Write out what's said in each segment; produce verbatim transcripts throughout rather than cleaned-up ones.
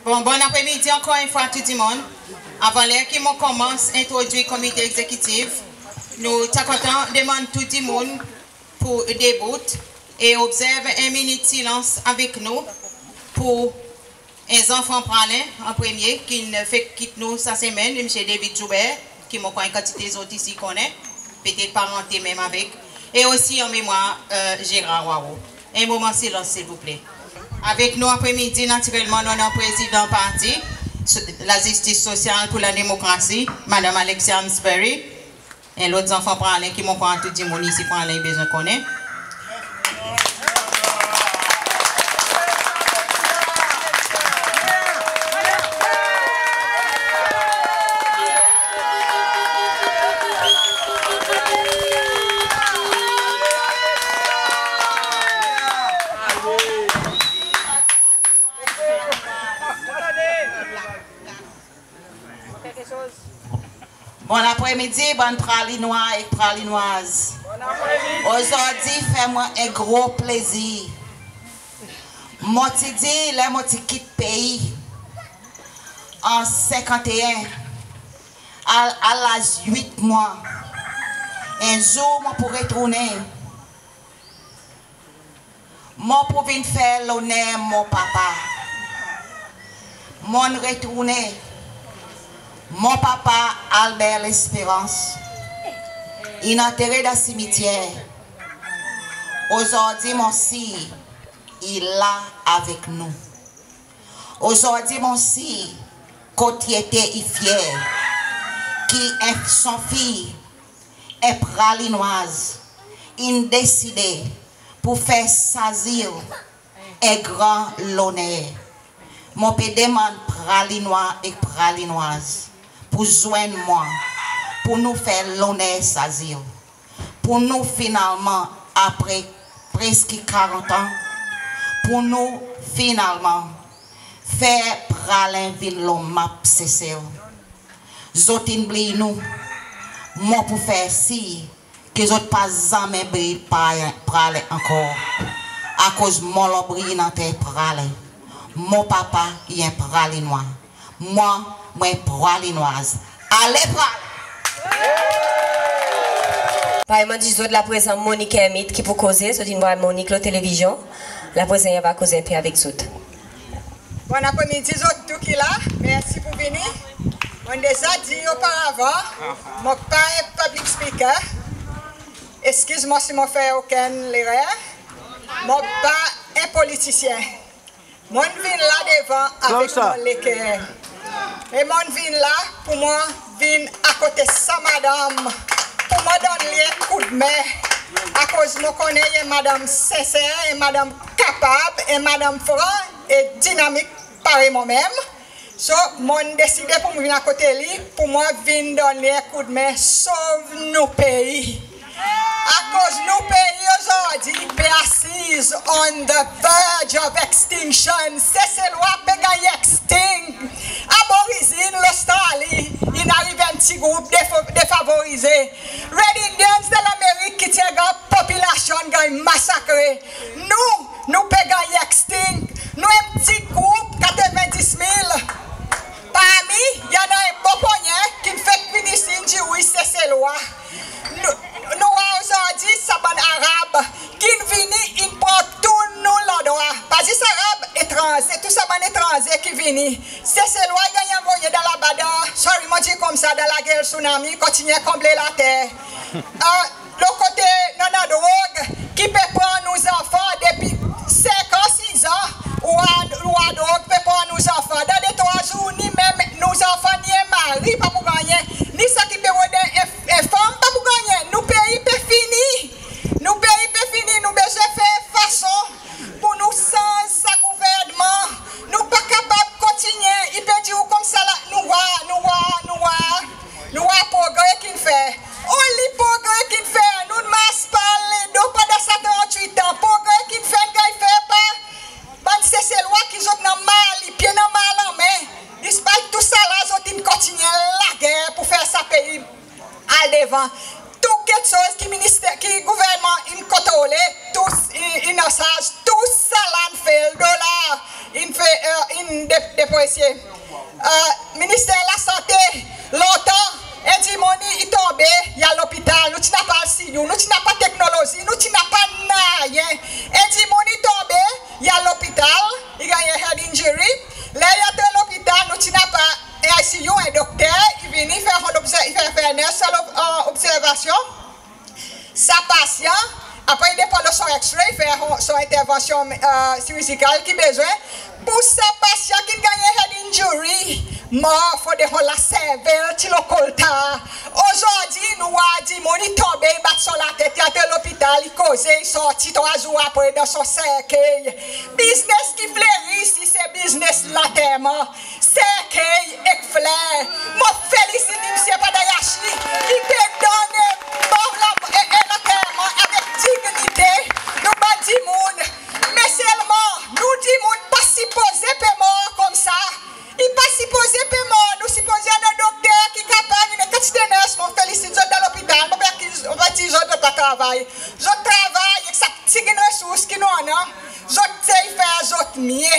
Bon, bon apre midi ankor enn fwa tou dimoun. Avan ler ki mon konmans entrodwir Komite Egzekitif, nou ti a kontan demann tou dimoun pour debout e obzerv en minit silans avek nou pour en zanfan Praslin an premye ki'n fek kit nou sa semenn, Msye David Joubert, ki mon krwar en kantite zot isi konnen, petet parante menm avek, e osi an memwar Gerard Hoareau. En moman silans silvouple. Avek nou apre midi natirelman nou annan Prezidan Parti Lazistis Sosyal pour Lademokrasi, Madanm Alexia Amesbury, en lot zanfan Praslin ki mon krwar tou dimoun isi Praslin i bezwen konnen. Bon apre midi bann Pralinwa ek Pralinwaz. Ozordi fer mwan en gro plezir. Mon ti dir ler mon ti kit pei an senkanteen, al, al laz wit mwan, en zour mon pou retournen. Mon pou vin fer loner mon papa. Mon'n retournen. Mon papa Albert Lesperance in antere dan simityer. Ozordi mon sir i la avek nou. Ozordi mon sir kot i ete i fyer ki en, son fiy, en Pralinwaz, in deside pour fer sa zil en gran loner. Mon pe demann Pralinwa ek Pralinwaz pour zwenn mwan, pour nou fer loner sa zil, pour nou finalman, apre preski karant an, pour nou finalman fer Praslin vin lo map Sesel. Zot in bliy nou. Mon pou fer sir ki zot pa zanmen bliy Praslin ankor. Akoz mon lonbril in anter Praslin. Mon papa i en Pralinwa. Mwan, mon en Pralinwaz. Ale Praslin! Parey mon dir zot, laprezan Monique Hermite ki pou koze, zot in war Monique lo televizyon. Laprezan i ava koze en pe avek zot. Bon apre midi zot tou ki la, mersi pour vini. Mon deza dir oparavan, mon pa en public speaker. Eskiz mwan si mon fer okenn lerer. Mon pa en politisyen. Mon'n vin la devan avek mon leker. E mon'n vin la pour mwan vin akote sa madanm, pour mwan donn li en koudmen. Akoz mon konnen i en madanm senser, en madanm kapab, en madanm fran e dinamik parey mwan menm. So, mon'n deside pour mwan vin akote li, pour mwan vin donn li en koudmen sov nou pei. Akoz nou pei ozordi pe asiz on the verge of extinction. Seselwa pe ganny extinct. Aborizin Lostrali in ariv en pti group defo-, defavorize. Red Indians dan Lamerik ki ti en gran popilasyon ganny masakre. Nou, nou pe ganny extinct. Nou en pti group katrevendis mil. Parmi, i annan en bon ponnyen ki'n fek vini isi, in dir wi Seselwa. Nou, nou war ozordi sa bann Arab ki'n vini, in pran tou nou landrwa. Pa zis Arab, etranze, tou sa bann etranze ki vini. Seselwa i ganny anvoye dan laba dan, sorry mon dir koumsa, dan lager tsunami, kontinyen konble later. Lo kote nou annan drog ki pe pran nou zanfan depi senk an, sis an, ou war, ou war drog pe pran nou zanfan. Dan de trwa zour, ni menm nou zanfan, ni en mari pa pou gannyen, ni sa ki pe rod en, en fanm pa pou gannyen. Nou pei pe fini. Nou pei pe fini. Nou bezwen fer fason pour nou sanz sa gouvernman. Nou pa kapab kontinyen. I pe dir ou koumsa la, nou war, nou war, nou war. Nou war progre ki'n fer. Only progre ki'n fer. Nou'n mars par ledo pandan sa trannwit an. Progre ki'n fer, in ganny fer par bann Seselwa ki zot annan mal, pye annan mal lanmen. Despite tousala, zot in kontinyen lager pour fer sa pei al devan. Tou keksoz ki minister, ki gouvernman in kontrole, tou, in, in an sarz, tousala in fail. Dolar in fail, in de-, Apresye, e, Minister Lasante, lontan, en dimoun i tonbe, i al lopital, nou ti napa ICU, nou ti napa teknolozi, nou ti napa nanryen. En dimoun i tonbe, i al lopital, i ganny en head injury. Ler i antre lopital, nou ti napa en ICU, en dokter i vini, i fer en obse-, i fer, fer en sel ob-, e, observasyon. Sa pasyan, apre i depan lo son X-ray, fer son entervansyon, e, sirizikal ki bezwen. Pour sa pasyan ki'n ganny head injury, mor, fodre son laservel ti lo koltar. Ozordi nou war dimoun i tonbe, i bat son latet, i antre lopital, i koze, i sorti trwa zour apre dan son serkey. Biznes ki fleri isi se biznes lanterman. Serkey ek fler. Mon felisit msye Padayashi ki pe donn en bon la-, e, e, lanterman avek dinyite nou bann dimoun. Me selman, nou dimoun pa sipoze pe mor koumsa. I pa sipoze pe mor, nou sipoze annan dokter ki kapab, annan kantite nurse, mon felisit zot dan lopital, mon pa, mon pa dir zot, zot pa travay. Zot travay ek sa pti resours ki nou annan, zot sey fer zot mye.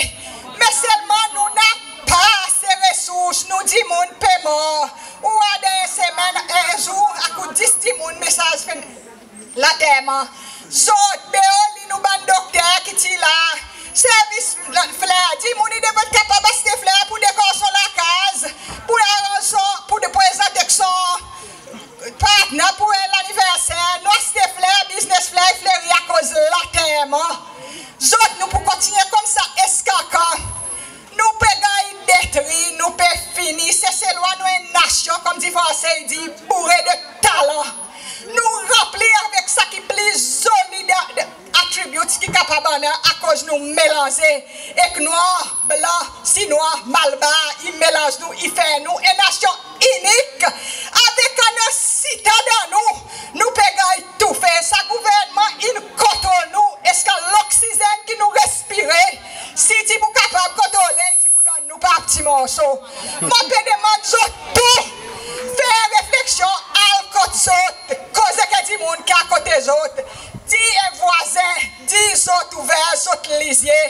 Me selman nou napa ase resours, nou dimoun pe mor. Ou war dan en semenn, en zour, akout dis dimoun, mesaz fini lanterman. Zot, be oli nou bann dokter ki ti la, servis fler, dimoun i devret kapab aste fler pour dekor son lakaz, pour aranz son, pour prezant ek son partner pour en laniverser, nou aste fler, biznes fler i fleri akoz lanterman. Zot, nou pou kontinyen koumsa eskakan? Nou pe ganny detri, nou pe fini. Seselwa nou en nasyon, konmdi Franse i dir, boure de talan. Nou ranpli avek sa ki pli zoli de, de attributes ki kapab annan, akoz nou melanze ek nwanr, blan, sinwa, malbar, i melanz nou, i fer nou en nasyon inik. Avek annan sitan dan nou, nou pe ganny toufe. Sa gouvernman in kontrol nou, eski loksizenn ki nou respire, si i ti pou kapab kontrole, i ti pou donn nou par pti morso. Mon pe demann zot tou, fer refleksyon, al kot zot, koz ek dimoun ki akote zot, dir en vwazen, dir zot, ouver zot lizye.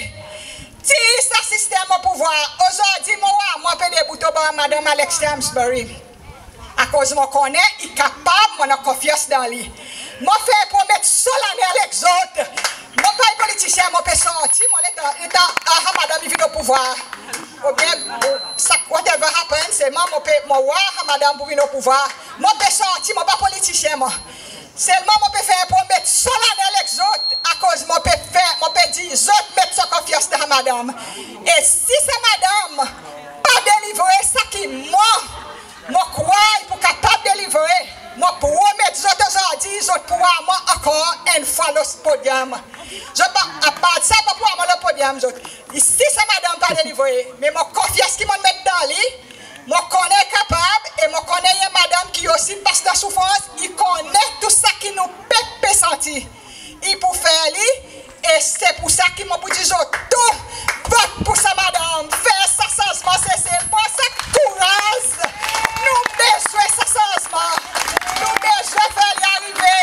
Tir sa sistenm o pouvwar. Ozordi mon war, mon pe debout oba Madanm Alexia Amesbury. Akoz mon konnen i kapab, mon annan konfyans dan li. Mon fer promet solanel ek zot. Mon pa en politisyen, mon pe sorti, mon letan, letan, a, a madanm i vin o pouvwar. Oubyen, sa, whatever happens, selman mon pe, mon war a madanm pou vin o pouvwar. Mon pe sorti, mon pa politisyen, mon. Selman mon pe fer promet solanel ek zot, akoz mon pe fer, mon pe dir zot met zot konfyans dan sa madanm. E si sa madanm pa delivre sa ki mwan, mon krwar i pou kapab delivre, mon promet zot ozordi, zot pou war mwan ankor enn fwa lo podyonm. Zot pa, apard sa, pa pou war mwan lo podyonm zot. E si sa madanm pa delivre, me mon konfyans ki mon met dan li, mon konnen i kapab, e mon konnen i en madanm ki osi pas dan soufrans, i konnen tou sa ki nou pep pe santi. I pou fer li, e se pour sa ki mon pou dir zot tou, vot pour sa madanm, fer sa sanzman Sesel, pran sa kouraz. Nou bezwen sa sanzman. Nou bezwen fer li arive.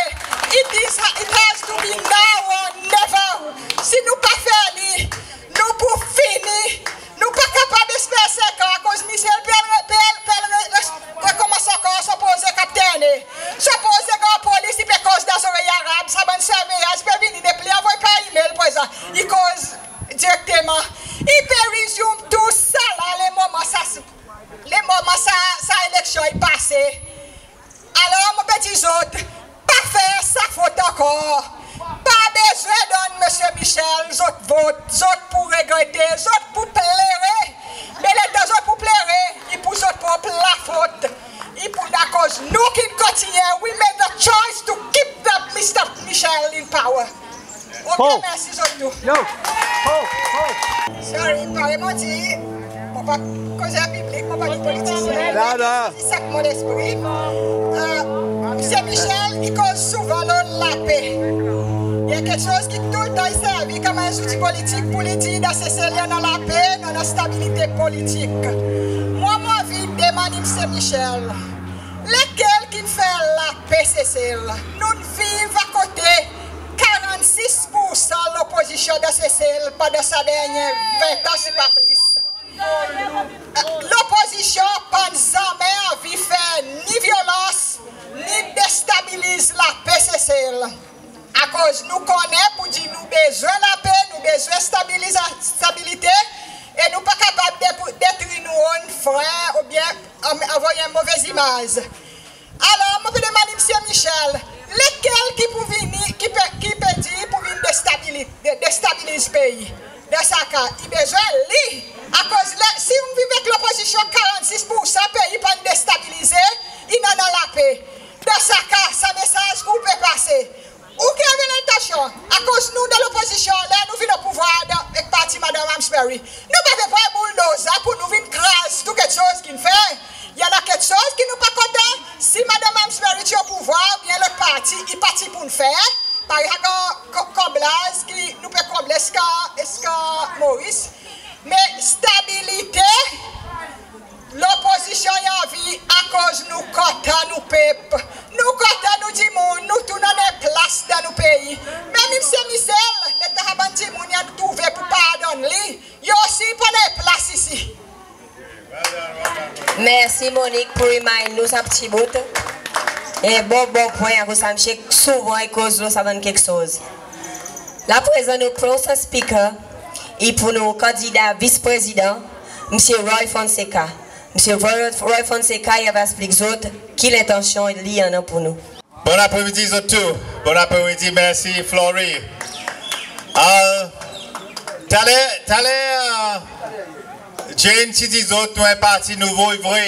It is, it has to be now or never. Si nou pa fer li, nou pou fini. Nou pa kapab esper senk an, akoz Michel pe al, pe al, pe al re-, re-, rekonmans ankor son proze kapten. Son proze Grand Police, i pe koz dan zorey Arab, sa bann surveyors pe vini, nepli anvoy par email prezan, i koz direkteman. I pe resume tou sa la, le moman sa, le moman sa, sa eleksyon i pase. Alor mon pe dir zot, pa fer sa fot ankor. Pa bezwen donn Msye Michel zot vot, zot pou regrete, zot pou plere. Me letan zot pou plere, i pou zot prop lafot. I pou, akoz nou ki'n kontinyen, we made the choice to keep that Mister Michel in power. OK, mersi zot tou. Yo. Ho, ho. Sorry, parey mon dir, mon pa koze an piblik, mon pa ni politisyen. Non, non. Sa ki mon lespri. E, Msye Michel, i koz souvan lo lape. I en keksoz ki toultan i servi konman en zouti politik pour li dir dan Sesel i annan lape, i annan stabilite politik. Mwan, mon anvi demann Msye Michel, lekel ki'n fer lape Sesel? Nou'n viv akote karannsis poursan lopozisyon dan Sesel pandan sa dernyen ven an, si pa plis. Lopozisyon pa'n zanmen anvi fer ni vyolans, ni destabiliz lape Sesel. Akoz nou konnen pour dir nou bezwen lape, nou bezwen stabiliza-, stabilite, e nou pa kapab de-, detri nou own frer oubyen an-, anvoy en move imaz. Alor, mon pe demann Msye Michel, lekel ki pou vini, ki pe, ki pe dir pou vin destabili-, de-, destabiliz pei? Dan sa ka, i bezwen li. Akoz la, si ou viv ek lopozisyon karannsis poursan, pei pa'n destabilize, i annan lape. Dan sa ka, sa mesaz ki ou pe pase, ou ki ava lentansyon, akoz nou dan lopozisyon, ler nou vin o pouvwar dan, ek parti Madanm Amesbury, nou pa pe pran bouldoza pour nou vin kraz tou keksoz ki'n fer. I annan keksoz ki nou pa kontan, si Madanm Amesbury ti o pouvwar oubyen lot parti, i pa ti pou'n fer. Parey sa, ko-, konblaz ki nou pe konble eska, eska Maurice. Me stabilite, lopozisyon i anvi akoz nou kontan nou pep, nou kontan nou dimoun, nou tou annan plas dan nou pei. Menm Msye Michel, letan sa bann dimoun i annan trouve pour pardonn li, i osi pa'n plas isi. Mersi Monique pour remind nou sa pti bout. E bon, bon pwen, akoz sa msye souvan i koz lo sa bann keksoz. La prezan nou prosen speaker, i pour nou kandida vis prezidan, Msye Roy Fonseka. Msye Roy, Roy Fonseka, i ava eksplik zot ki lentansyon li annan pour nou. Bon apremidi zot tou. Bon apremidi, mersi Flory. Ah, taler, taler, ah, Jane ti dir zot nou en parti nouvo, i vre,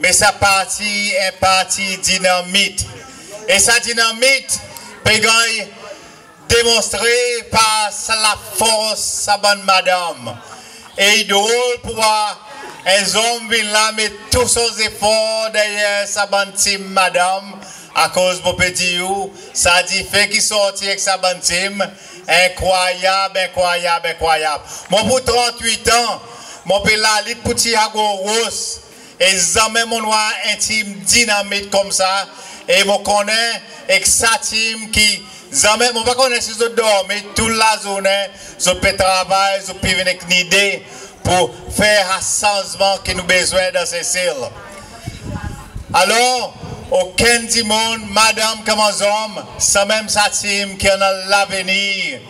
me sa parti, en parti dinamit. E sa dinamit pe ganny demonstre par sa lafors sa bann madanm. E i drol pour war en zonm vin la met tou son zefor deryer sa bann tim madanm, akoz mon pe dir ou, sa dife ki sorti ek sa bann tim, enkrwayab, enkrwayab, enkrwayab. Mwan pour trannwit an, mon pe lalit pour Ti Hago Ros, e zanmen mon'n war en tim dinamit koumsa, e mon konnen ek sa tim ki zanmen, mon pa konnen si zot dormi, tou lazournen zot pe travay, zot pe vin ek nide pour fer sa sanzman ki nou bezwen dan Sesel. Alor, okenn dimoun, madanm konman zonm, sanmenm sa tim ki annan lavenir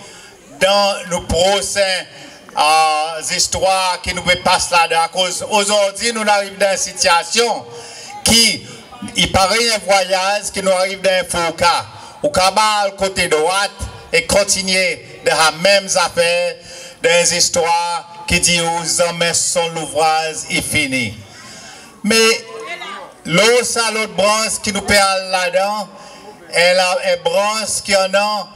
dan nou prosen, ah, zistwar ki nou pe pas ladan. Akoz ozordi nou'n ariv dan en sitiasyon ki i parey en vwayaz ki nou ariv dan en fourka. Ou kapab al kote drwat e kontinyen dan sa menm zafer, dan en zistwar ki dir ou zanmen son louvraz i fini. Me lo sa lot brans ki nou pe al ladan, en la, en brans ki annan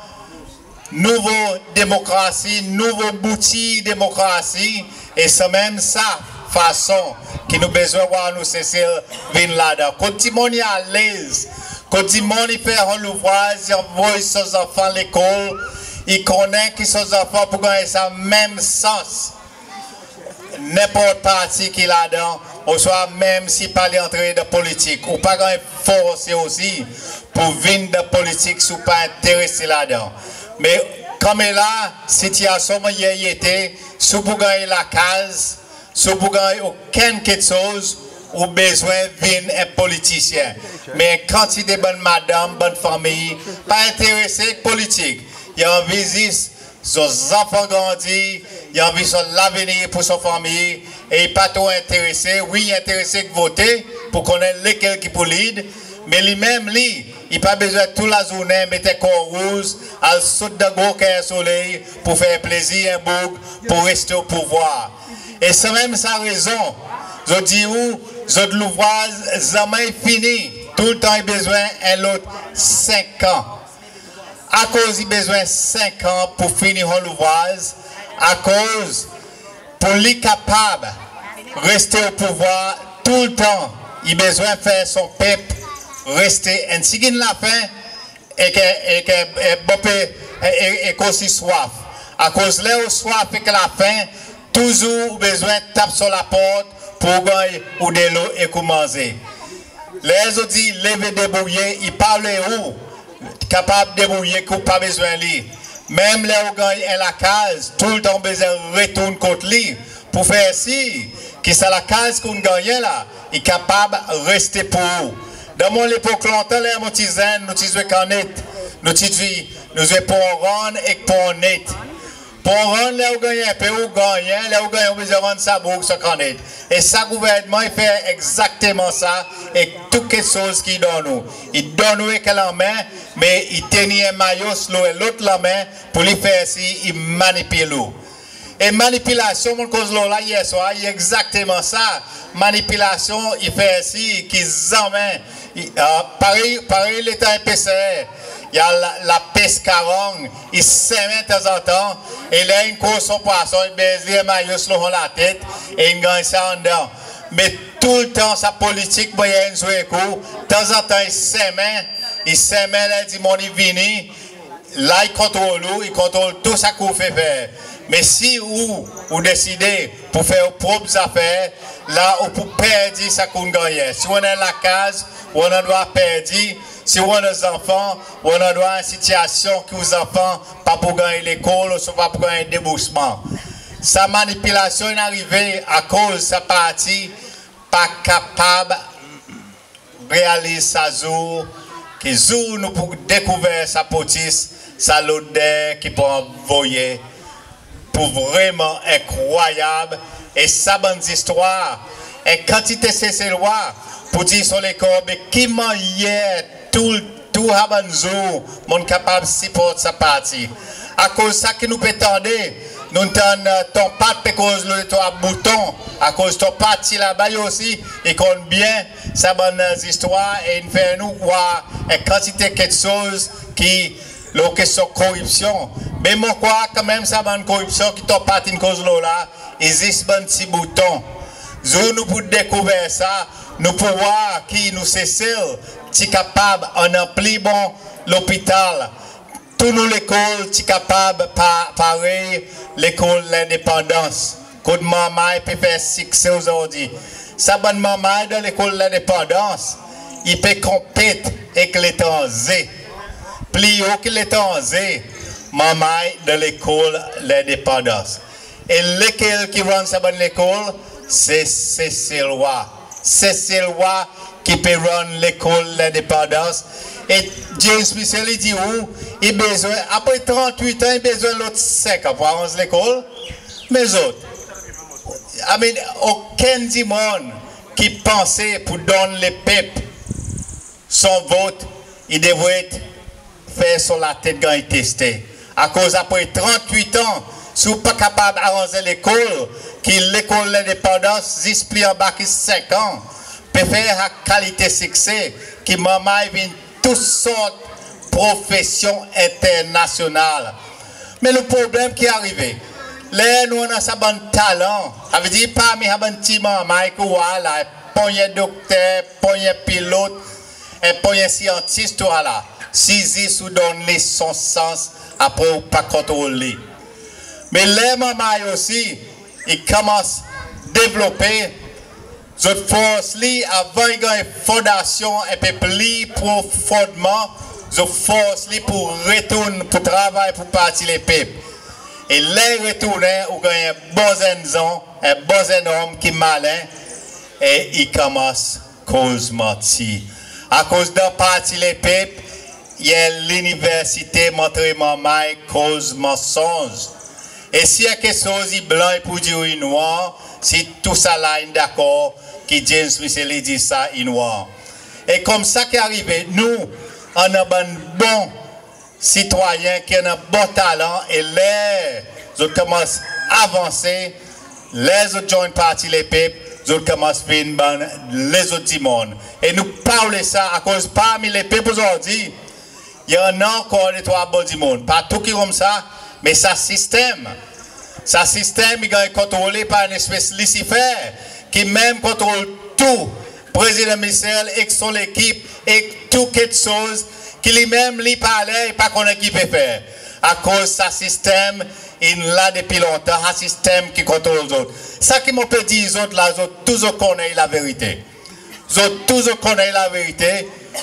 nouvo demokrasi, nouvo boutir demokrasi, e sanmenm sa fason ki nou bezwen war nou Sesel vin ladan. Kot dimoun i alez, kot dimoun i fer son louvraz, i anvoy son zanfan lekol, i konnen ki son zanfan pou ganny sa menm sans nenport parti ki ladan, oswa menm si pa li antre dan politik. Ou pa ganny forse osi pour vin dan politik si ou pa enterese ladan. Me konmela, sitiasyon mannyer i ete, si ou pou ganny lakaz, si ou pou ganny okenn keksoz, ou bezwen vin en politisyen. Me kantite bann madanm, bann fanmir pa enterese ek politik. I anvi zis son zanfan grandi, i anvi son lavenir pour son fanmir, e i pa tro enterese, wi, i enterese ek vote pour konnen lekel ki pou lead, me li menm li, i pa bezwen tou lazournen met en kor rouz, al sot dan gro ker soley pour fer plezir en boug, pour reste o pouvwar. E sanmenm sa rezon, zot dir ou, zot louvraz zanmen i fini, toultan i bezwen en lot senk an. Akoz i bezwen senk an pour fini son louvraz? Akoz pour li kapab reste o pouvwar toultan, i bezwen fer son pep reste enn sikin lafen, ek, ek, ek, ek, bon pe, ek, ek, ek osi swaf. Akoz ler ou swaf ek lafen, touzour ou bezwen tap son laport pour ou ganny ou delo ek ou manze. Ler zot dir leve debourye, i pa le ou kapab debourye ki ou pa bezwen li. Menm ler ou ganny en lakaz, toultan ou bezwen retourn kot li pour fer sir ki sa lakaz ki ou'n gannyen la i kapab reste pour ou. Dan mon lepok lontan, ler mon ti zenn, nou ti zwe kannet, nou ti dir nou zwe pran rann ek pran net. Pran rann, ler ou ganny en pe ou gannyen, ler ou gannyen ou bezwen rann sa boug sa kannet. E sa gouvernman i fer egzakteman sa ek tou keksoz ki i donn ou. I donn ou ek en lanmen, me i tenir en mayos lo en lot lanmen pour li fer sir i manipil ou. E manipilasyon mon koz lo la yer swar, i egzakteman sa. Manipilasyon i fer sir ki zanmen, i, a, parey, parey letan en peser i al lapes karang, i senmen tanzantan, e ler in koz son pwason, i bes li en mayos lo son latet, e in ganny sa anndan. Me toultan sa politik mannyer in zwe ek ou, tanzantan i senmen, i senmen ler dimoun i vini, la i kontrol ou, i kontrol tou sa ki ou pe fer. Me si ou, ou deside pour fer ou prop zafer, la ou pou perdi sa ki ou'n gannyen. Si ou annan lakaz, ou annan drwa perdi. Si ou annan zanfan, ou annan drwa en sitiyasyon ki ou zanfan pa pou ganny lekol, ouswa pa pou ganny debousman. Sa manipilasyon in arive akoz sa parti pa kapab realiz sa zour, ki zour nou pou dekouver sa potis, sa loder ki pou anvoye, pou vreman enkrwayab. E sa bann zistwar, en kantite Seselwa pou dir son lekor, be ki mannyer tou, tou sa bann zour mon'n kapab siport sa parti. Akoz sa ki nou pe tande, nou'n tann, e, Ton Pat pe koz lo letrwa bouton, akoz Ton Pat ti laba li osi, i konn byen sa bann, e, zistwar, e in fer nou war en kantite keksoz ki lo kestyon koripsyon. Me mon krwar kanmenm sa bann koripsyon ki Ton Pat in koz lo la, i zis bann pti bouton. Zour nou pou dekouver sa, nou pou war ki nou Sesel ti kapab annan pli bon lopital. Tou nou lekol ti kapab pa, parey lekol Lendepandans, kot manmay pe fer sikse ozordi. Sa bann manmay dan lekol Lendepandans, i pe konpet ek letranze. Pli o ki letranze, manmay dan lekol Lendepandans. E lekel ki rann sa bann lekol? Se Seselwa. Seselwa ki pe rann lekol Lendepandans. E James Michel i dir ou, i bezwen, apre trant-wit an, i bezwen lot senk an pour aranz lekol. Me zot, I mean, okenn dimoun ki panse pour donn lepep son vot, i devret fer son latet ganny teste. Akoz apre trant-wit an, si ou pa kapab aranz en lekol, ki lekol Lendepandans zis pli anba ki senk an, pe fer sa kalite sikse ki manmay vin tou sort profesyon enternasyonal. Me lo problenm ki arive, ler nou annan sa bann talan, savedir parmi sa bann pti manmay ki ou war la, ponnyen dokter, ponnyen pilot, e ponnyen syantis, tou ala, si zis ou donn li son sans, apre ou pa kontrol li. Me ler manmay osi i konmans devlope, zot fors li, avan i ganny fondasyon en pe pli profondman, zot fors li pour retourn pour travay pour Parti Lepep. E ler i retournen, ou ganny en bon zennzan, en bon zennom ki malen, e i konmans koz manti. Akoz dan Parti Lepep, i en liniversite montre manmay koz mansonz. E si en keksoz i blan, i pou dir ou i nwanr, si tou sa la in dakor ki James Michel i dir sa, i nwanr. E konmsa ki arive, nou annan bann bon sitwayen ki annan bon talan, e ler zot konmans avanse, ler zot join Parti Lepep, zot konmans vin bann lezot dimoun. E nou pa oule sa, akoz parmi lepep ozordi, i annan ankor detrwa bon dimoun. Pa tou ki konmsa, me sa sistenm, sa sistenm i ganny kontrole par en espes Lisifer, ki menm kontrol tou. Prezidan Michel ek son lekip, ek tou keksoz ki li menm li pa ler, i pa konnen ki i pe fer. Akoz sa sistenm in la depi lontan, sa sistenm ki kontrol zot. Sa ki mon pe dir zot la, zot tou zot konnen laverite. Zot tou zot konnen laverite,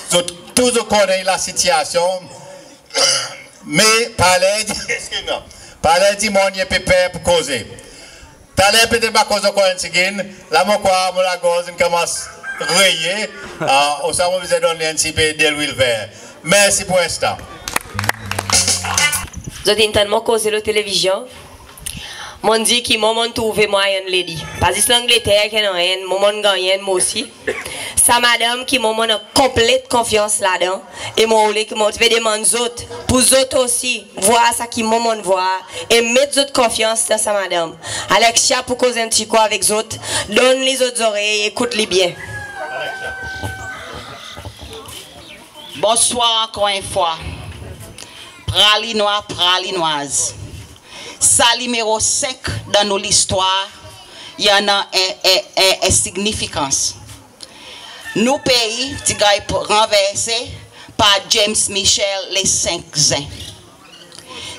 zot tou zot konnen lasitiyasyon. Me pa ler, eskiz mwan, pa ler dimoun i en pe per pour koze. Taler petet mon a koz ankor enn tigin, la mon krwar mon lagorz in konmans greye, ouswa mon bezwen donn li enn pti pe delwil ver. Mersi pour lenstan. Zot in tann mon koze lo televizyon. Mon'n dir ki mwan mon'n trouve mwan enn lady. Pa zis Langleter ki annan enn, mwan mon'n ganny enn mwan osi. Sa madanm ki mwan mon'n annan konplet konfyans ladan. E mon oule ki mon ti pe demann zot, pour zot osi vwar sa ki mwan mon'n vwar e met zot konfyans dan sa madanm. Alexia pou koz enn pti kou avek zot, donn li zot zorey, ekout li byen. Bonswar ankor enn fwa. Pralinwa, Pralinwaz. Sa nimero senk dan nou listwar, i annan en, en, en, en signifikans. Nou pei ti ganny ranverse par James Michel le senk Zen.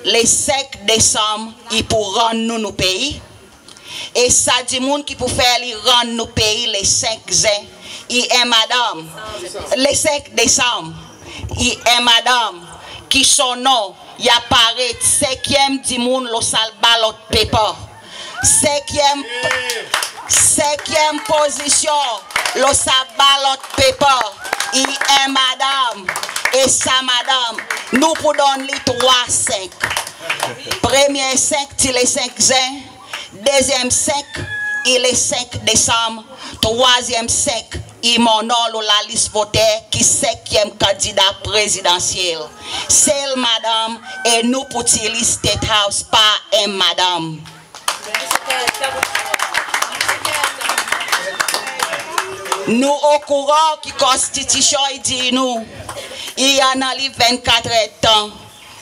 Le senk Desanm i pou rann nou nou pei. E sa dimoun ki pou fer li rann nou pei le senk Zen, i en madanm. Le senk Desanm, i en madanm ki son non i aparet senkyenm dimoun lo sa ballot paper. Senkyenm, senkyenm pozisyon lo sa ballot paper, i en madanm. E sa madanm, nou pou donn li trwa senk. Premye senk ti le senk Zen, dezyenm senk i le senk Desanm, trwazyenm senk i mon non lo lalis voter ki senkyenm kandida prezidansyel. Sel madanm, e nou pou tir li State House par en madanm. Nou okouran ki Konstitisyon i dir nou i annan li vennkat erdtan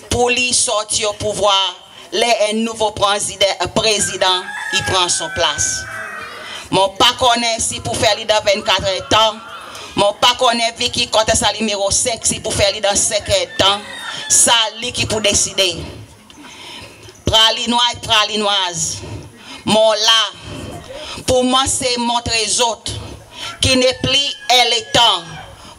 pour li sorti o pouvwar ler en nouvo prezidan, prezidan i pran son plas. Mon pa konnen si i pou fer li dan vennkat erdtan. Mon pa konnen Vicky kontan sa nimero senk, si i pou fer li dan senk erdtan. Sa li ki pou deside. Pralinwa e Pralinwaz, mon la pour mwan se montre zot ki nepli en letan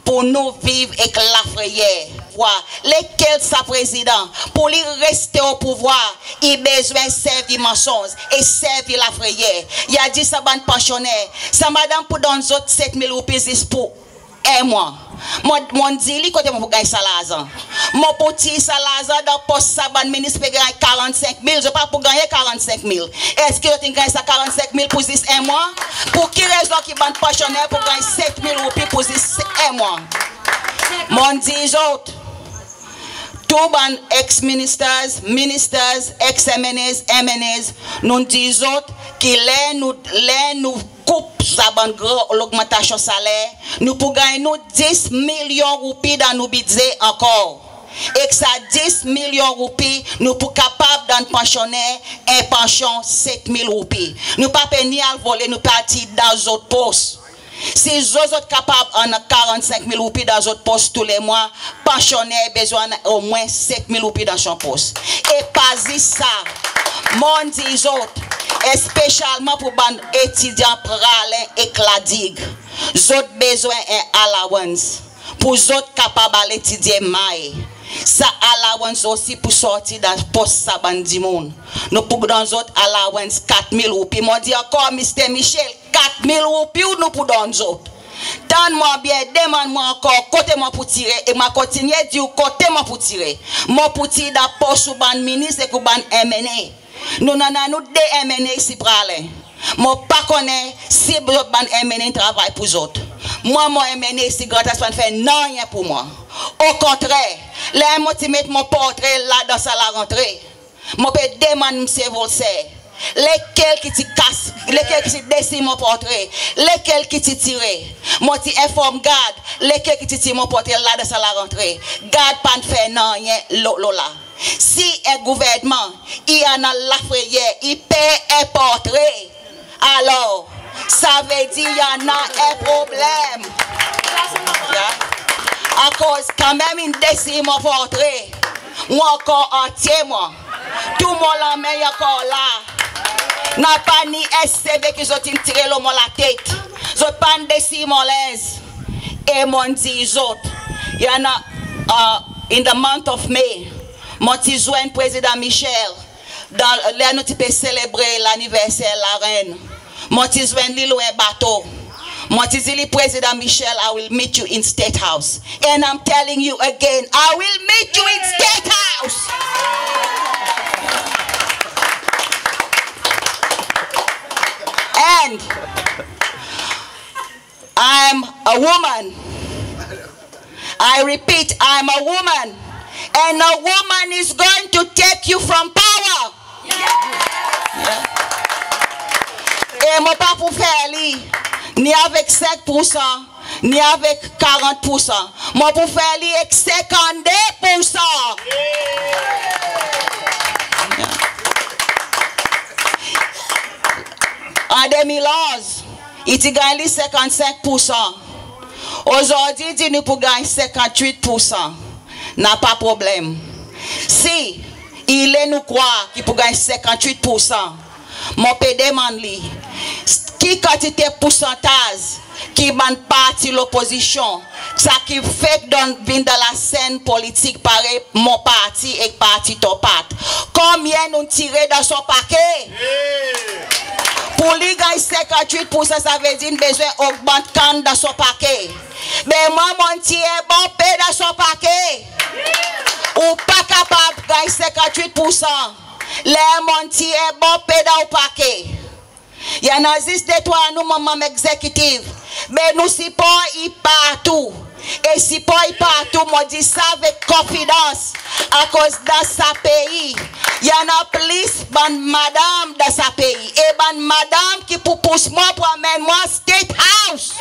pour nou viv ek lafreyer. Vwar lekel sa prezidan, pour li reste o pouvwar, i bezwen servi mansonz e servi lafreyer. I a dir sa bann pansyoner, sa madanm pou donn zot set mil roupi zis pour en mwan. Mon, mon dir li kote mon pou ganny sa larzan. Mon pou tir sa larzan dan pos sa bann minis pe ganny karannsenk mil, zot pa pou ganny karannsenk mil. Eski zot in ganny sa karannsenk mil pour zis en mwan? Pour ki rezon ki bann pansyoner pou ganny set mil roupi pour zis en mwan? Mon dir zot, tou bann ex-ministers, ministers, ex-M N As, M N As, nou'n dir zot ki ler nou, ler nou koup sa bann gran logmantasyon saler, nou pou ganny nou dis milyon roupi dan nou bidze ankor. Ek sa dis milyon roupi, nou pou kapab donn pansyoner en pansyon set mil roupi. Nou pa pe ni al vole, nou pe al tir dan zot pos. Si zot, zot kapab annan karannsenk mil roupi dan zot pos tou le mwan, pansyoner i bezwen annan omwen set mil roupi dan son pos. E pa zis sa, mon'n dir zot, espesyalman pour bann etidyan Praslin ek La Digue, zot bezwen en allowance pour zot kapab al etidye may. Sa allowance osi pou sorti dan pos sa bann dimoun. Nou pou donn zot allowance kat mil roupi. Mon dir ankor, Mister Michel, kat mil roupi ou nou pou donn zot. Tann mwan byen, demann mwan ankor kote mon pou tire, e mon a kontinyen dir ou kote mon pou tire. Mon pou tir dan pos ou bann minis ek ou bann M N A. Nou'n annan nou de M N A isi Praslin. Mon pa konnen si zot bann M N A in travay pour zot. Mwan, mon M N A isi Grand Anse pa'n fer nanryen pour mwan. Okontrer, ler mon ti met mon portre la dan sa larantre, mon pe demann Msye Volcere, lekel ki ti kas, lekel ki ti desir mon portre, lekel ki ti tire. Mon ti enform gard lekel ki ti tir mon portre la dan sa larantre. Gard pa'n fer nanryen lo, lo la. Si en gouvernman i annan lafreyer, i per en portre, alor sa vedir i annan en problenm. Ya. Akoz kanmenm in desir mon portre, mon ankor antye mwan. Tou mon lanmen i ankor la. Napa ni S C V ki zot in tire lo mon latet. Zot pa'n desir mon lenz. E mon'n dir zot, i annan, uh, in the month of May, mon ti zwenn Prezidan Michel Dan ler nou ti pe selebre laniverser larenn, mon ti zwenn li lo en bato. Mon ti dir li, Prezidan Michel, I will meet you in State House. And I'm telling you again, I will meet you in State House. And I'm a woman. I repeat, I'm a woman. And a woman is going to take you from power. E mon pa pou fer li ni avek senk poursan, ni avek karant poursan. Mon pou fer li ek senkannde poursan. An de mil onz, i ti ganny li senkannsenk poursan. Ozordi i dir nou pou ganny senkantwit poursan. Napa problenm. Si i le nou krwar ki pou ganny senkantwit poursan, mon pe demann li ki kantite poursantaz ki bann parti lopozisyon, sa ki fek donn vin dan lasenn politik parey mon parti ek parti Topat, konbyen nou'n tire dan son pake? Pou li ganny senkantwit poursan, sa ve dir in bezwen ogmant kann dan son pake. Be mwan mon'n tir en bon pe dan son pake. Ou pa kapab ganny senkantwit poursan ler mon'n tir en bon pe dan ou pake. I annan zis detrwa nou manm egzekitif. Be nou sipor i partou. E sipor i partou, mon dir sa avek konfidans. Akoz dan sa pei i annan plis bann madanm dan sa pei. E bann madanm ki pou pous mwan pou anmenn mwan State House.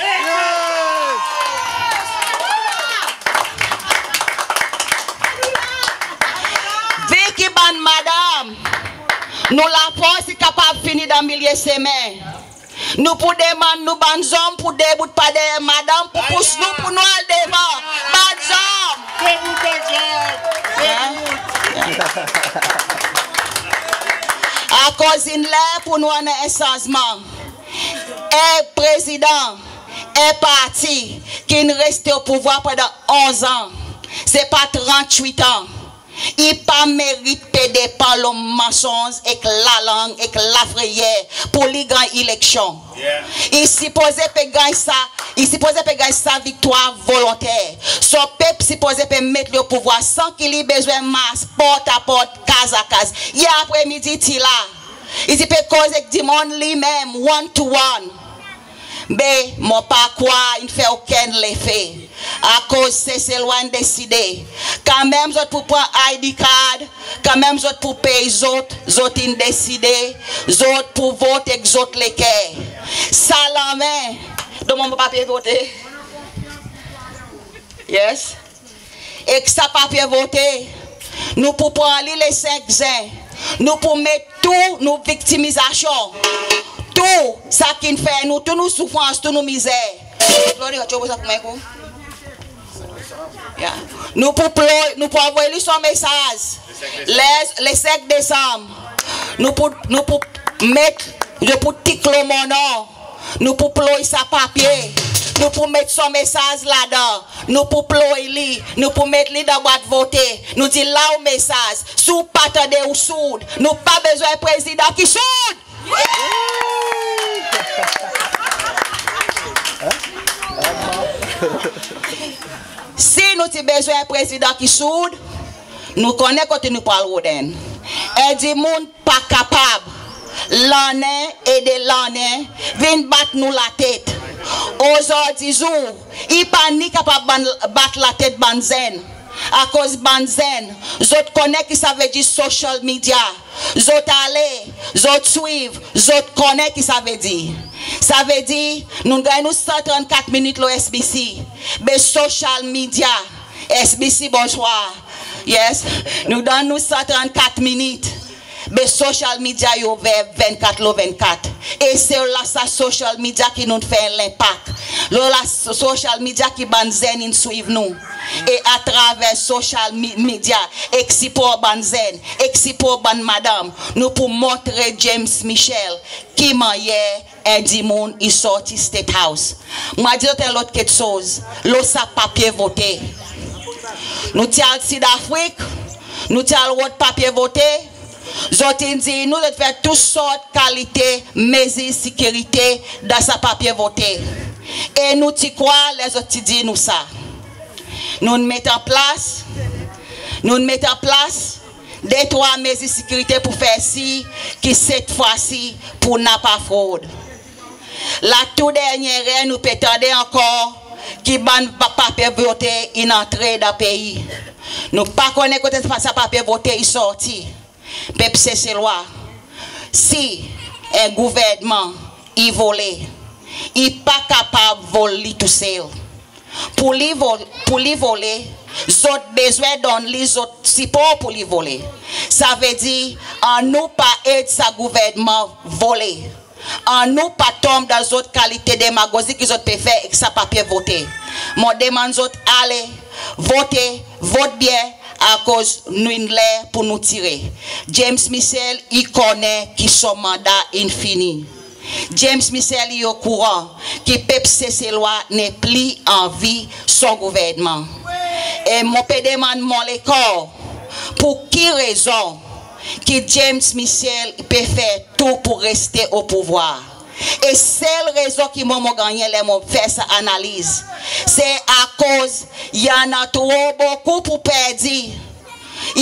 Vi ki bann madanm, nou lafors i kapab fini dan milye semen. Nou pou demann nou bann zonm pou debout par deryer madanm pou pous nou pou nou al devan. Bann zonm! Debout, bann zonm! Debout! Akoz in ler pou nou annan en sanzman. En prezidan, en parti ki'n reste o pouvwar pandan onz an, se pa trannwit an. I pa merit pe depan lo mansonz ek lalang ek lafreyer pou li ganny eleksyon. I sipoze pe ganny sa, i sipoze pe ganny sa viktwar volonter. Son pep sipoze pe met li o pouvwar san ki li bezwen mars port a port, kaz a kaz. Yer apre midi i ti la, i ti pe koz ek dimoun li menm, one to one. Be mon pa krwar in fer okenn lefe. Akoz Seselwa in deside. Kanmenm zot pou pran ID card, kanmenm zot pou pey zot, zot in deside zot pou vot ek zot leker. Sa lanmen, donn mwan mon papye vote. Yes. Ek sa papye vote, nou pou pran li le senk zen. Nou pou met tou nou viktimizasyon, tou sa ki'n fer nou, tou nou soufrans, tou nou mizer. Claude, tu vois ça pour moi, quoi? Ya. Nou pou plo-, nou pou anvoy li son mesaz. Le, le senk Desanm, nou pou, nou pou met, nou pou tik lo mon non. Nou pou ploy sa papye. Nou pou met son mesaz ladan. Nou pou ploy li. Nou pou met li dan bwat vote. Nou dir la ou mesaz. Si ou pa tande, ou sourd. Nou pa bezwen prezidan ki sourd. Si nou ti bezwen prezidan ki sourd, nou konnen kote nou pou al rod enn. En dimoun pa kapab lannen e de lannen vin bat nou latet. Ozordi zour, i pa ni kapab bann, bat latet bann zenn. Akoz bann zenn, zot konnen ki sa ve dir social media. Zot ale, zot swiv, zot konnen ki sa ve dir. Sa ve dir, nou'n ganny nou san trannkat minit lo SBC. Be social media, SBC, bonswar. Yes, nou donn nou san trannkat minit. Be social media i ouver vennkat lo vennkat. E se la sa social media ki nou'n fer lenpak. Lo la so-, social media ki bann zenn in swiv nou. E atraver social mi-, media, ek sipor bann zenn, ek sipor bann madanm, nou pou montre James Michel ki mannyer en dimoun i sorti State House. Mon a dir zot en lot keksoz, lo sa papye vote. Nou ti al Sid Afrik, nou ti al rod papye vote, Zot in dir nou zot fer tou sort kalite mezir sekirite dan sa papye vote. E nou ti krwar ler zot ti dir nou sa. Nou'n met an plas, nou'n met an plas de trwa mezir sekirite pour fer sir ki set fwa si pour napa frod. La tou dernyen ler nou pe tande ankor ki bann pa- papye vote in antre dan pei. Nou pa konnen kote sa papye vote i sorti. Pep Seselwa, si en gouvernman i vole, i pa kapab vol li tousel. Pour li vol, pour li vole, zot bezwen donn li zot sipor pour li vole. Savedir, annou pa ed sa gouvernman vole. Annou pa tonm dan zot kalite demagozi ki zot pe fer ek sa papye vote. Mon demann zot ale vote, vot byen, akoz nou'n ler pour nou tire. James Michel i konnen ki son manda in fini. James Michel i okouran ki pep Seselwa nepli anvi son gouvernman. E mon pe demann mon lekor, pour ki rezon ki James Michel pe fer tou pour reste o pouvwar? E sel rezon ki mwan mon gannyen ler mon fer sa analiz, se akoz i annan tro bokou pour perdi.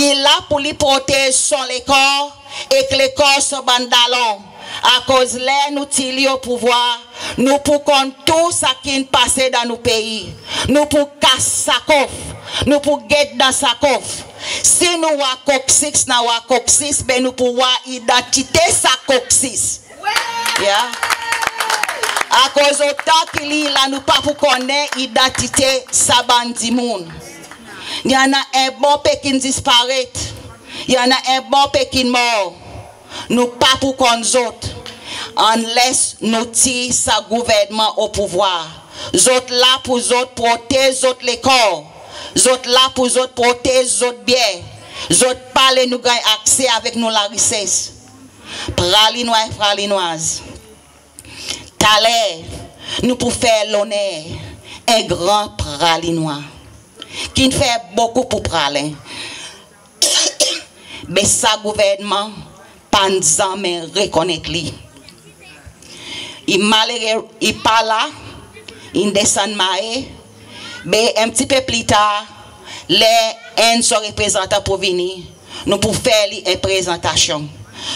I la pour li protez son lekor ek lekor son bann dalon. Akoz ler nou tir li o pouvwar, nou pou konn tou sa ki'n pase dan nou pei. Nou pou kas sa kof. Nou pou get dan sa kof. Si nou war koksis, nou war koksis, be nou pou war idantite sa koksis. Ya. Akoz otan ki li la, nou pa pou konnen idantite sa bann dimoun. I annan en bon pe ki'n disparet. I annan en bon pe ki'n mor. Nou pa pou konn zot, unless nou tir sa gouvernman o pouvwar. Zot la pour zot protez zot lekor. Zot la pour zot protez zot byen. Zot pa le nou ganny akse avek nou larises. Pralinwa e Pralinwaz, taler nou pou fer loner en gran Pralinwa ki'n fer bokou pour Praslin. Be sa gouvernman pa'n zanmen rekonnet li. I malere, i pa la, in desann Mahé. Be en pti pe pli tar, ler enn son reprezantan pou vini, nou pou fer li en prezantasyon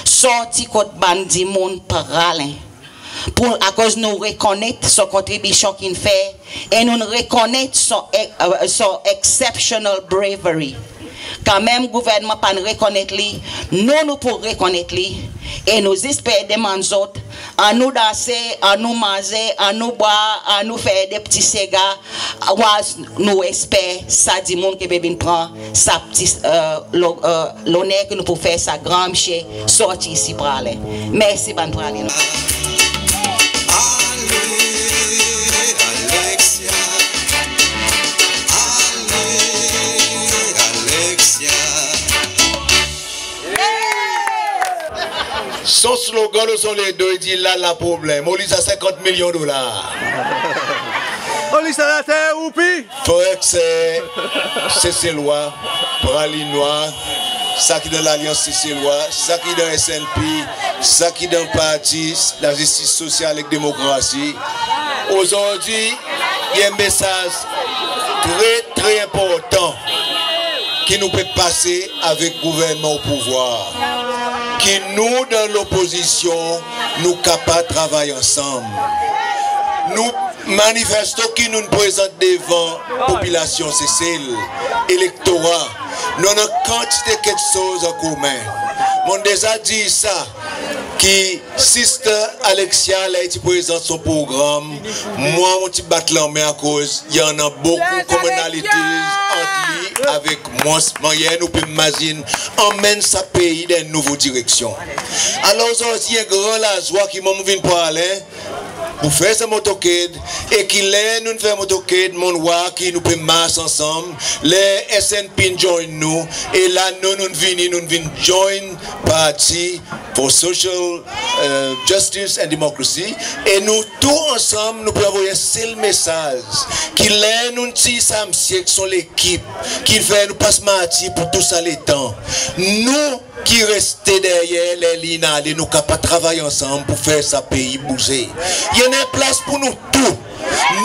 sorti kot bann dimoun Praslin. Pour, akoz nou rekonnet son kontribisyon ki'n fer, e nou rekonnet son e- e- son exceptional bravery. Kanmenm gouvernman pa'n rekonnet li, nou, nou pou rekonnet li. E nou zis pe demann zot, annou danse, annou manze, annou bwar, annou fer de pti sega, whilst nou esper sa dimoun ki pe vin pran sa pti, e, lo- e, loner ki nou pou fer sa gran msye sorti isi Praslin. Mersi bann Praslin. Ale, Alexia. Ale, Alexia. Son slogan lo son ledo, i dir la, la problenm. Oli sa senkant milyon dolar. Oli sa later roupi. Frer ek ser Seselwa, Pralinwa, sa ki dan Lalyans Seselwa, sa ki dan S N P, sa ki dan Parti Lazistis Sosyal ek Demokrasi. Ozordi, i en mesaz tre, tre enportan ki nou pe pase avek gouvernman o pouvwar. Ki nou dan lopozisyon, nou kapab travay ansanm. Nou manifesto ki nou'n prezant devan popilasyon Sesel, elektora, nou annan kantite keksoz an komen. Mon'n deza dir sa, ki Sister Alexia, ler i ti prezant son progranm, mwan mon ti bat lanmen akoz i annan bokou commonalities ant li avek mwan, mannyer nou pe mazin anmenn sa pei dan en nouvo direksyon. Alor ozordi, en gran lazwa ki mwan mon vin Praslin pour fer sa motorcade, e ki ler nou'n fer motorcade, mon'n war ki nou pe mars ansanm, ler S N P in join nou, e la nou, nou'n vini, nou'n vin join Parti for Social, e, Justice and Democracy, e nou tou ansanm, nou pe anvoy en sel mesaz, ki ler nou'n tir sa msye ek son lekip, ki'n fer nou pas martir pour tou sa letan, nou, ki reste deryer, ler li in ale, nou kapab travay ansanm pour fer sa pei bouze. I annan plas pour nou tou.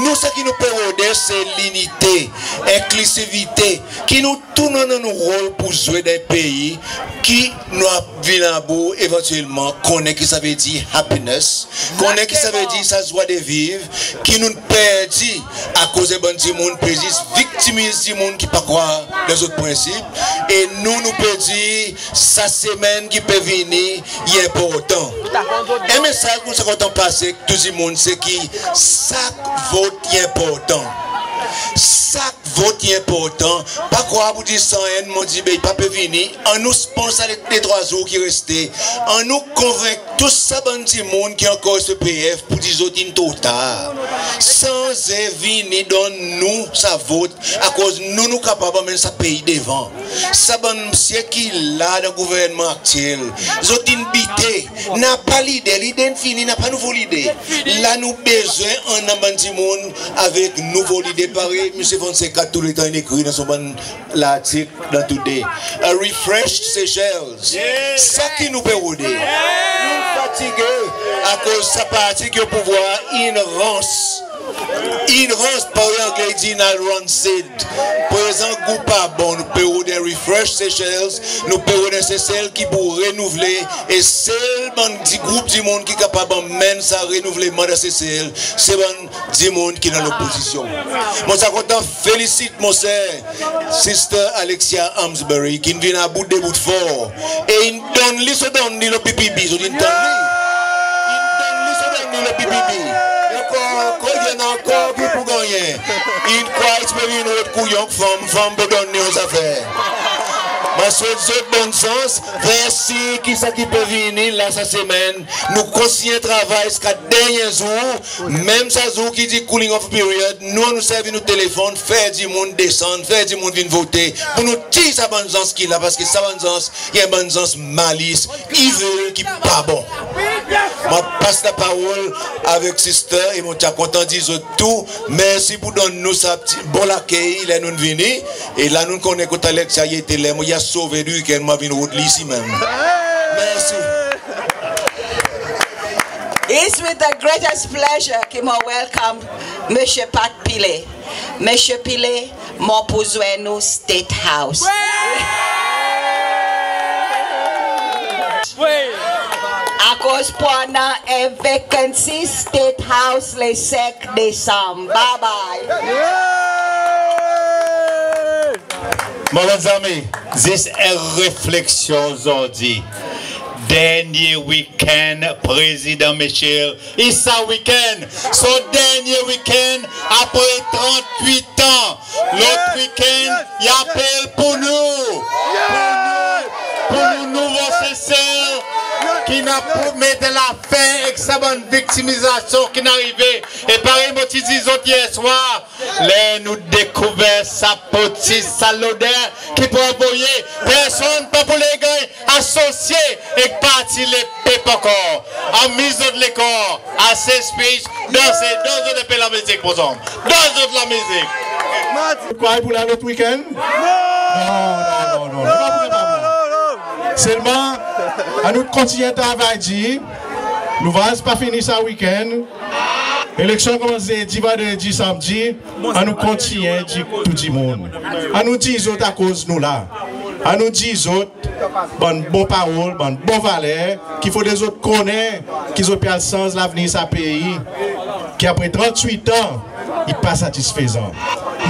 Nou, sa ki nou pe rode, se linite, enklisivite, ki nou tou nou annan nou rol pour zwe dan pei, ki nou a vin about evantyelman, konnen ki sa vedir happiness, konnen ki sa vedir sa zwa de viv, ki nou'n perdi akoz en bann dimoun pe zis viktimiz dimoun ki pa krwar dan zot prensip. E nou, nou pe dir sa semenn ki pe vini i enportan. En mesaz mon ti a kontan pase tou dimoun, se ki sak vot i enportan. Sak vot i enportan. Pa krwar pour dir san enn, mon dir, be, i pa pe vini. Annou pran sa de, de trwa zour ki reste. Annou konvenk tou sa bann dimoun ki ankor S P P F pour dir zot in tro tar. Sanze, vini, donn nou sa vot, akoz nou, nou kapab anmenn sa pei devan. Sa bann msye ki la dan gouvernman aktyel, zot in bite, napa lide, lide in fini, napa nouvo lide. La nou bezwen annan bann dimoun avek nouvo lide, parey Msye Fonseca touletan in ekrir dan son bann lartik dan Today. A refreshed Seychelles. Sa ki nou pe rode. Nou fatige akoz sa parti ki o pouvwar in rans. In rans, parey Angle i dir, in al rancid. Prezan gou pa bon, nou pe rod en refreshed Seychelles, nou pe rod en Sesel ki pou renouvle, e sel bann ti group dimoun ki kapab anmenn sa renouvleman dan Sesel, se bann dimoun ki dan lopozisyon. Mon ti a kontan felisit mon ser, Sister Alexia Amesbury, ki'n vin about debout for, e in donn li son donn li lo P P B, zot in tann li. In donn li son donn li lo P P B. Ankor, ankor, i annan ankor ki pou gannyen. In krwar i ti pe vin rod kouyon, fanm, fanm pe donn li zafer. Mon swet zot bonn sans, fer sir ki sa ki pe vini la sa semenn, nou kontinyen travay ziska dernyen zour, menm sa zour ki dir cooling off period, nou, nou servi nou telefonn, fer dimoun desann, fer dimoun vin vote, pour nou tir sa bann zans ki la, paski sa bann zans, i en bann zans malis, evil, ki pa bon. Mon pas laparol avek sister, e mon ti a kontan dir zot tou mersi pour donn nou sa pti bon lakey ler nou'n vini, e la nou'n konnen kot Alexia i ete, ler mon i a sove di wikenn, mon a vin rod li isi menm. Mersi. It's with the greatest pleasure ki mon welcome Msye Pat Pillay. Msye Pillay, mon pou zwenn ou State House. Akoz pou annan en vacancy State House le senk Desanm. Bye bye. Mon bann zanmi, zis en refleksyon ozordi. Dernyen wikenn Prezidan Michel, i sa wikenn, son dernyen wikenn apre trannwit an. Lot wikenn, i apel pour nou, pour nou, pour nou nouvo Sesel, ki'n a pou met lafen ek sa bann viktimizasyon ki'n arive. E parey mon ti dir zot yer swar, ler nou dekouver sa potis, sa loder ki pou anvoye, personn pa pou le ganny asosye ek Parti Lepep ankor. Anmiz zot lekor, ase speech, danse, donn zot en pe lamizik, mon zanmi. Donn zot lamizik. Ou krwar i pou la lot wikenn? Non, non, non, non. Selman, annou kontinyen travay dir. Louvraz pa fini sa wikenn. Eleksyon konmans Zedi, Vandredi, Sanmdi. Annou kontinyen dir tou dimoun. Annou dir zot akoz nou la. Annou dir zot bann bon parol, bann bon valer, ki fodre zot konnen ki zot pe al sanz lavenir sa pei, ki apre trannwit an, i pa satisfezan.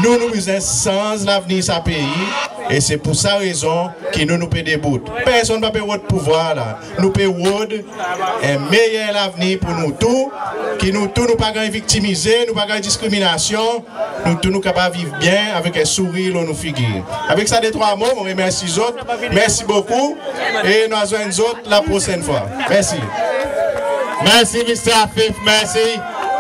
Nou, nou bezwen sanz lavenir sa pei, e se pour sa rezon ki nou, nou pe debout. Personn pa pe rod pouvwar la. Nou pe rod en meyer lavenir pour nou tou, ki nou tou nou pa ganny viktimize, nou pa ganny diskriminasyon, nou tou nou kapab viv byen avek en sourir lo nou figir. Avek sa de trwa mo, mon remersi zot. Mersi bokou. E nou a zwenn zot laprosenn fwa. Mersi. Mersi, Mister Afif, mersi.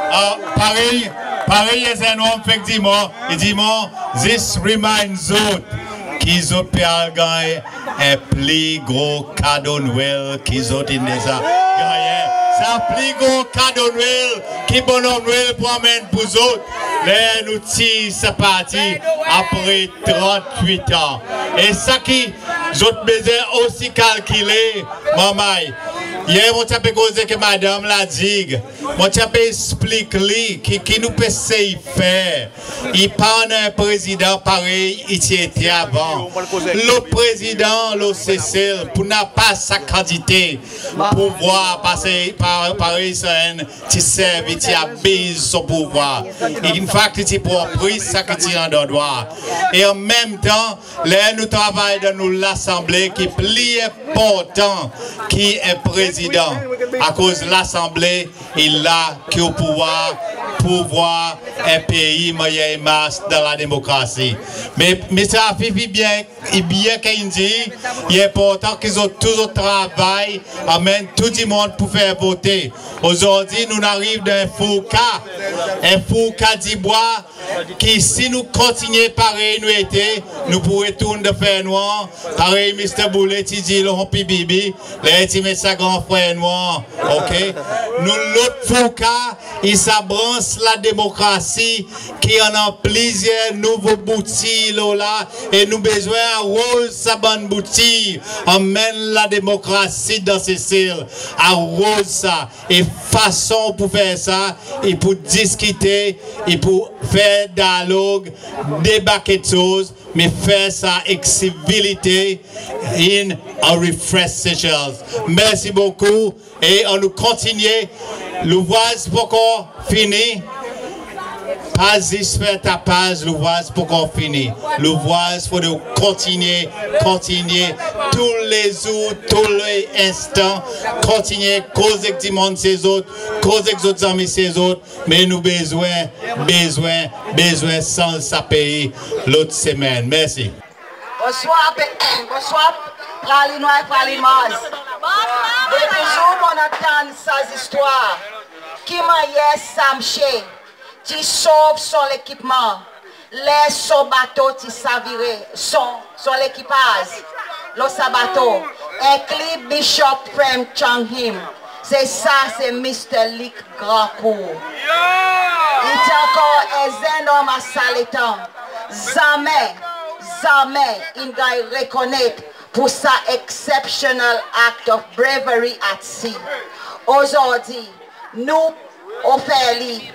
Ah, parey, parey en zenn om fek dir mwan, i dir mwan, zis remind zot ki zot pe al ganny en pli gro kado Nwel ki zot in deza gannyen. Sa pli gro kado Nwel ki Bonom Nwel pou anmenn pour zot, ler nou tir sa parti apre trannwit an. E sa ki Zot bezwen osi kalkile, manmay. Yer mon ti pe koze ek madanm La Digue. Mon ti pe eksplik li ki, ki nou pe esey fer. I pa annan en prezidan parey i ti ete avan. Lot prezidan lo Sesel pou napa sa kantite pouvwar, parey, pa-, parey sa enn ti servi, ti abiz son pouvwar. In fact, i ti pran plis sa ki ti an dwa. E an menm tan, ler nou travay dan nou Lasanble ki pli enportan ki en prezidan. Akoz Lasanble i la ki o pouvwar, pouvwar en pei mannyer i mars dan la demokrasi. Me, Mr Afif i byen, i byen ke in dir, i enportan ki zot tou zot travay, anmenn tou dimoun pou fer vote. Ozordi nou'n ariv dan en fourka, en fourka dibwa, ki si nou kontinyen parey nou ete, nou pou retourn dan fernwanr, parey Mr Boulay ti dir lo Humpy Bibi, ler i ti met sa gran fernwanr, ok? Nou lot fourka, i sa brans la demokrasi ki annan plizyer nouvo boutir lo la, e nou bezwen aroz sa bann boutir, anmenn la demokrasi dan Sesel, aroz sa. E fason pou fer sa, i pou diskite, i pou fer dyalog, deba keksoz, me fer sa ek sivilite, in a refresh Seychelles. Mersi bokou, e annou kontinyen. Louvraz pa ankor fini. Pa zis fer tapaz, louvraz pa ankor fini. Louvraz fodre kontinyen, kontinyen, toulezour, tou le enstan, kontinyen koz ek dimoun sezot, koz ek zot zanmi sezot, me nou bezwen, bezwen, bezwen sanz sa pei lot semenn. Mersi. Bonswar, pe-, bonswar, Pralinwa e Pralinwaz. Depi zour mon'n antann sa zistwar, ki mannyer sa msye ti sov son lekipman, ler son bato ti savire, son, son lekipaz lo sa bato, enkli Bishop Prem Chang Him. Se sa, se Mr Lik Grankou. I ti ankor en zenn om a sa letan. Zanmen, zanmen in ganny rekonnet pour sa exceptional act of bravery at sea. Ozordi, nou ofer li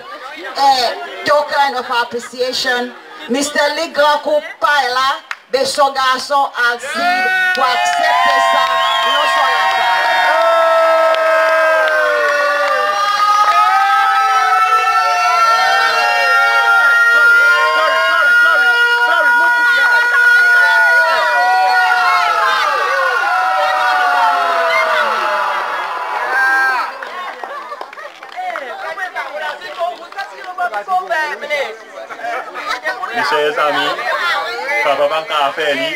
en token of appreciation. Mr Lik Grankou pa la, be son garson Alcide pou aksepte sa lo son latab. Mezanmi, papa pa kapab fer li.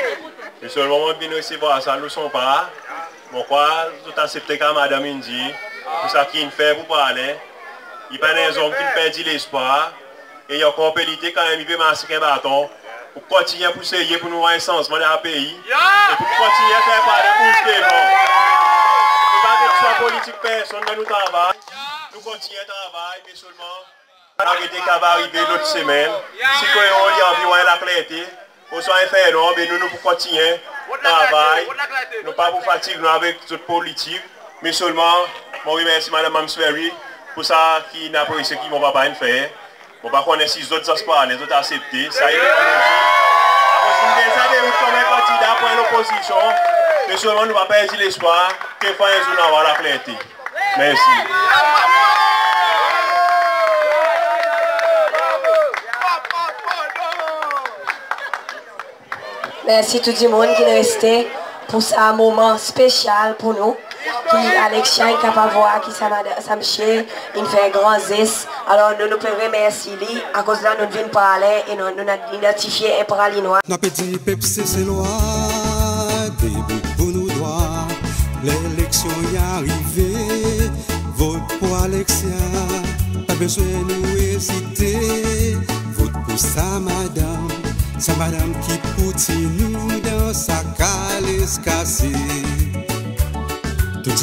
Me selman mon vin resevwar sa lo son par. Mon krwar zot aksepte ki madanm in dir, pour sa ki in fer pour Praslin. I pa en zonm ki'n perdi lespwar. E i ankor pe lite kanmenm, i pe mars ek en baton. Pour kontinyen pour serye pour nou war en sanzman dan pei. E pour kontinyen fer Praslin bouz devan. Nou pa keksoz politik personn dan nou travay. Nou kontinyen travay, me selman Arete ki ava arive lot semenn. Si Kreol i anvi war laklerte, oswa en fernwanr, be nou, nou pou kontinyen travay. Nou pa pou fatig nou avek zot politik. Me selman, mon remersi Madanm Mamsberry pour sa ki in apresye ki mon papa in fer. Mon pa konnen si zot zans Praslin, zot aksepte. Sa i depan de zot. Akoz nou deza derout konman kandida pour lopozisyon. Me selman nou pa perdi lespwar. Kekfwa en zour nou ava war laklerte. Mersi. Mersi tou dimoun ki'n reste pour sa moman spesyal pour nou, ki Alexia in kapab war ki sa mada-, sa msye in fer gran zes. Alor nou, nou pe remersi li, akoz la nou vin Praslin e nou, nou'n idantifye en Pralinwa. Nou pe dir pep Seselwa, debout pour nou drwa. Leleksyon i arive, vot pour Alexia. Pa bezwen nou ezite, vot pour sa madanm. Sa madanm ki pou tir nou dan sa kales kase. Tou